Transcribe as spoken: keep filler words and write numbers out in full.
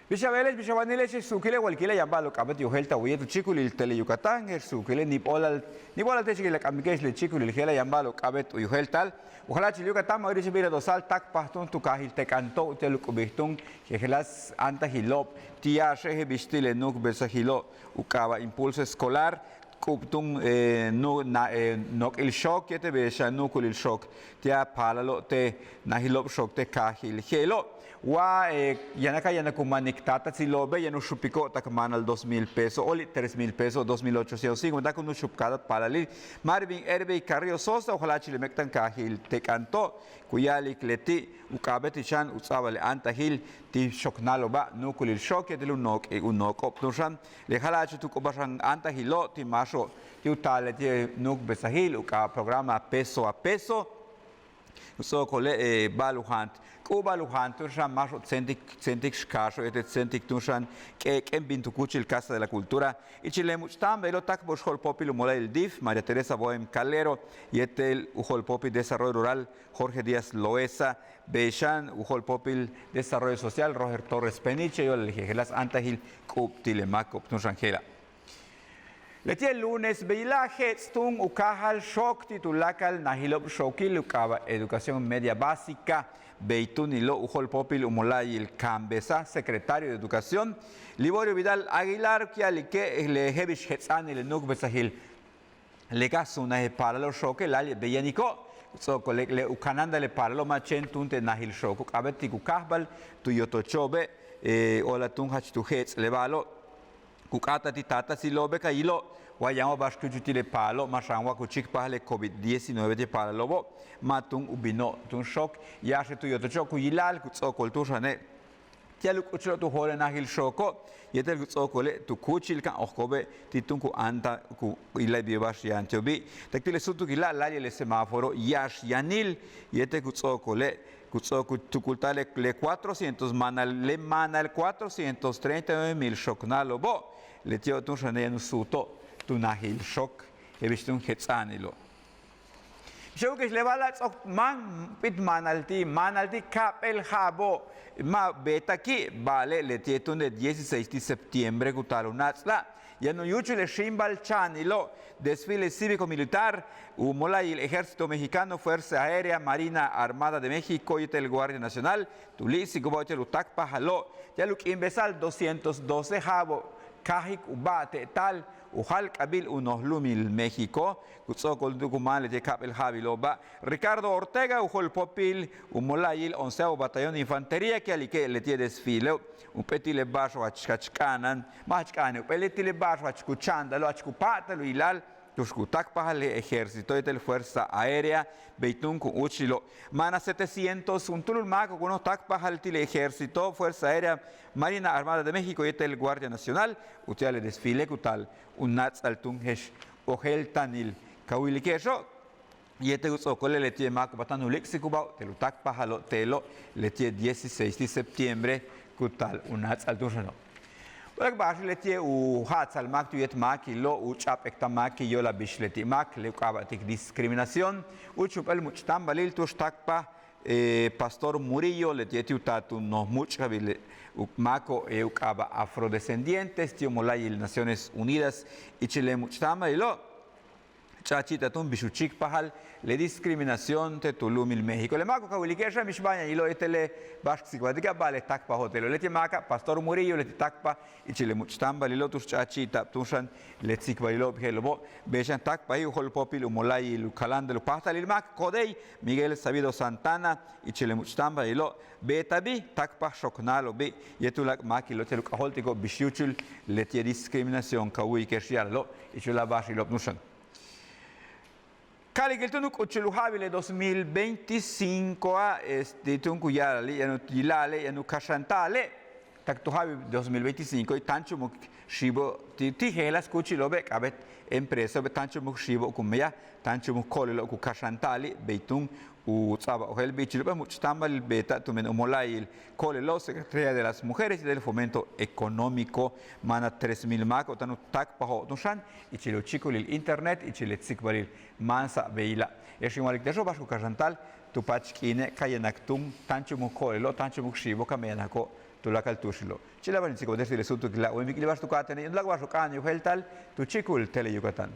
Bix a beele'ex, bix a wanile'ex, suukile' walkile' yaan ba'alo'ob k'a'abéet u yojéelta'al waye' tu chíikulil Tele Yucatán, je'ex suukile' níib óolal, níib óolal te'ex kile' k'amike'ex le chíikulil je'ela' yaan ba'alo'ob k'a'abéet u yojéelta'al. U jala'achil Yucatán, ma' wíirich bejla'e' do'osal táakpaj túun tu kaajil Tek'anto' uti'al u k'ubik túun jejeláas áantajilo'ob ti' yáaxe' je'ex bix ti' le nu'ukbesajilo'ob u k'aaba' Impulso Escolar, k'u'ub túun, eh, nu-, na-, eh, nook'il xook yéetel bey xan nu'ukulil xook ti' a paalalo'ob te' najilo'ob xook te' kaajil je'elo'. Wa, eh, yaan ka yanak u manik taatatsilo'obe', yaan u xupiko'ob tak máanal dos mil peso, óoli' tres mil peso, dos mil ochocientos cincuenta kun u xup cada paalalil. Marvin Herbey Carrillo Sosa, u jala'achil le méek'tan kaajil Tek'anto', ku ya'alik leti' u k'a'abéet xan u ts'a'abal le áantajil ti' xoknáalo'oba', nu'ukulil xook yéetel u nook, u nooko'ob túun xan. Le jala'acho' tu k'ubaj xan áantajilo' ti' máaxo'ob ti' u taal leti' le nu'ukbesajil u k'aaba' programa Peso a Peso. U ts'o'okole', eh, ba'al u jaant k'u'uba'al u jaant túun xan máaxo'ob tséentik, tséentik x kaaxo'ob yéetel tséentik túun xan k'eek'en bin tu kúuchil Casa de la Cultura. Ichil le much'ta'anbilo' táakpaj u jo'olpóopil u mola'ayil dif María Teresa Bohem Calero yéetel u jo'olpóopil Desarrollo Rural Jorge Díaz Loesa, bey xan u jo'olpóopil Desarrollo Social Roger Torres Peniche, yo'olal jejeláas áantajil k'u'ub ti' le máako'ob túun xan je'ela'. Leti' el lunes beyla' je'ets' túun u káajal xook ti' tuláakal najilo'ob xookil u k'aaba' educación media básica, bey túunilo'ob u jo'olpóopil u mola'ayil Cambesa, secretario de Educación, Liborio Vidal Aguilar, ku ya'alike' le je'ex bix jets'a'anil le nu'ukbesajil le ka suunaj le paalalo'ob xooke' láayli' bey yaniko'ob. Ku ts'o'okole' le u kanáanta'al le paalalo'ob ma' chéen túun te' najil xooko'ob, k'a'abéet ti' ku káajbal tu yotocho'obe', eh, óolal túun jach tu je'ets' le ba'alo'ob. Ku k'áata'al ti' taatatsilo'obe' ka yilo' wa yaan wa ba'ax ku yúuchul ti' le paalalo'ob, ma' xan wa ku chíikpajal le covid diecinueve ti' le paalalo'obo', ma' túun u bino'ob túun xook. Yáaxe' tu yotocho'ob ku yila'al, ku ts'o'okol túun xane' ti'al u k'uchulo'ob tu jo'olel le najil xooko' yéetel ku ts'o'okole' tu kúuchil ka'an ojko'obe' ti' túun ku áantaj ku ila'al beyo' ba'ax yaan ti'obi'. Tak ti' le súutukila' láayli' le semáforo yáax yanil yéetel ku ts'o'okole' ku ts'o'ok u tukulta'al le, le cuatrocientos máanal, le máanal cuatrocientos treinta y nueve mil xoknáalo'obo', leti'ob túun xane' yaan u suuto'ob tu najil xook je'ex bix túun jets'a'anilo'. Bix a wu'uyike'ex le ba'ala' ts'o'ok máan p'íit máanal ti', máanal ti' ka'ap'éel ja'abo' ma' beeta'aki', ba'ale' leti'e' túun le dieciséis ti' septiembre ku taal u náats'la', yaan u yúuchul le xíimbal cha'anilo', desfile cívico militar, u mola'ayil Ejército Mexicano, Fuerza Aérea, Marina Armada de México yéetel Guardia Nacional, tu líik'sikubáa uti'al u táakpajalo', ti'al u k'iimbesa'al doscientos doce ja'abo' káajik u ba'ate'tal u jáalk'abil u noj lu'umil México. Ku ts'o'okol túun ku máan leti'e' ka'ap'éel ja'abilo'oba', Ricardo Ortega u jo'olpóopil u mola'ayil onceavo Batallón de Infantería, ku ya'alike' leti'e' desfileo' jump'éel ti' le ba'ax jach, jach k'a'ana'an, ma' jach k'a'ana'an, jump'éel ti' le ba'ax jach ku cha'anta'alo', jach ku pa'ata'al u yila'al tu'ux ku táakpajal le ejército yéetel Fuerza Aérea, bey túun ku úuchilo'. Máan setecientos juntúul máako'ob ku noj táakpajal ti' le ejército, Fuerza Aérea, Marina Armada de México yéetel Guardia Nacional, uti'al le desfile ku taal u náats'al túun je'ex ojéelta'anil ka wilike'exo'. Yéetel u ts'o'okole' leti'e' máako'ob táan u líik'sikubáajo'ob ti'al u táakpajalo' te'elo', leti'e' dieciséis ti' septiembre ku taal u náats'al túun xano'. Uláak' ba'axe' leti'e' u ja'atsal máak tu yéet máakilo', u ch'a'ap'ektal máakil yo'olal bix leti' máak le u k'aaba'tik discriminación, úuch jump'éel much'ta'anbalil tu'ux táakpaj, eh, Pastor Murillo, leti'e' ti' u taal tu noj múuch'kabil u máako'ob, eh, u k'aaba' afrodescendientes ti' u mola'ayil Naciones Unidas. Ichil le much'ta'anbalilo' ch'a'achi'ita'ab túun bix u chíikpajal le discriminación te' tu lu'umil México. Le máako'ob ka wilike'ex xan bix ba'ax yaan yila'al yéetel le ba'ax k tsikbaltika', ba'ale' táakpajo'ob te'elo'. Leti' máaka', Pastor Murillo, leti' táakpaj ichil le much'ta'anbalilo' tu'ux ch'a'achi'ita'ab túun xan le tsikbalilo'ob je'elo'obo'. Bey xan táakpaji' u jo'olpóopil u mola'ayil u kaláanta'al u páajtalil máak CODEI, Miguel Sabido Santana, ichil le much'ta'anbalilo', beeta'abi', táakpaj xoknáalo'obi' yéetel uláak' máakilo' ti'al u k'ajóoltiko'ob bix yúuchul leti'e' discriminación ka wu'uyike'ex ya'alalo', ichil uláak' ba'axilo'ob túun xan. Ka'alikil túun u k'uchul u ja'abil le dos mil veinticincoa', este, túun ku ya'ala'ale', yaan u yila'ale', yaan u kaxanta'ale', tak tu ja'abil dos mil veinticinco, táanchumuk xiibo' ti', ti' jejeláas kúuchilo'obe', k'a'abéet empresaobe', táanchumuk xiibo' ku meyaj, táanchumuk ko'olelo'ob ku kaxanta'ali', bey túun u ts'a'abal ojéeltbil ichil jump'éel much'ta'anbalil beeta'ab tumen u mola'ayil ko'olelo'ob, Secretaría de las Mujeres y del Fomento Económico, máan tres mil máako'ob táan u táakpajo'ob túun xan ichil u chíikulil internet, ichil le tsikbalil máansa'ab beyla'. Je'ex in wa'alik te'exo', ba'ax ku kaxanta'al tu paach k'iine' ka yanak túun táanchumuk ko'olelo'ob, táanchumuk xiibo' ka meyajnajo'ob tuláakal tuuxilo'. Uchila' ba'al in tsikbaltik le súutukila' wey, mik'il ba'ax tu ka'atéene' yaan u láak' ba'ax u k'áan u jeelta'al tu chíikul Tele Yucatán.